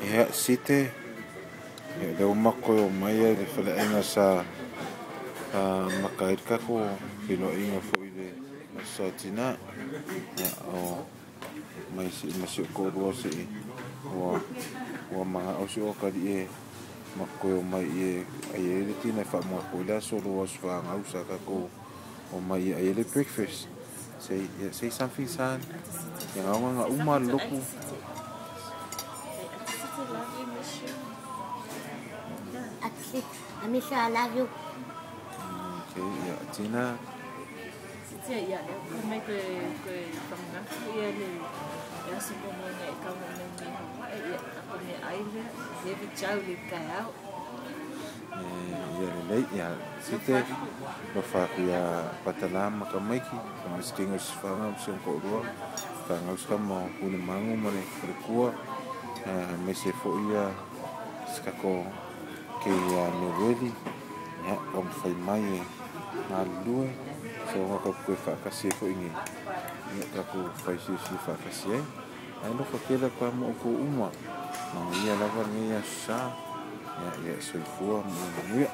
Ia site ia lea ua matou toe omai i le faleaiga sa amata ai le tatou feiloaiga foi i le Aso Sa Tina. Ia o mai ma si ou toalua sei ua manao si ou atalii e matou toe omai e ai ai le tina e faamanatu ai le aso lua o si fanau sa tatou omai e ai ai le breakfast. Say, yeah, say something, son. Ia gaoga ga uma le lotu. Love you, miss you. I miss you, I love you. Okay, ia Tina. Siti ia le ko mai koe koe whamanatu ia le e aso mo mo nei ka mo me me Hawaii ia ako me ai le le chau le kai au. Ia lelei ia site lofa atu ia Patala ma Tamaiti faamasinoga o si fanau si ona toalua fanau si tama o Pulemanu ma le faletua aemaise foi ia si tatou kei ia Meweli ia taumafai mai e galulue seiloga tatou toe faatasi ai foi nei ia tatou fai silisili faatasi ai ae alofa tele atu lava ma outou uma manuia lava lenei aso sa ia soifua ma ia manuia.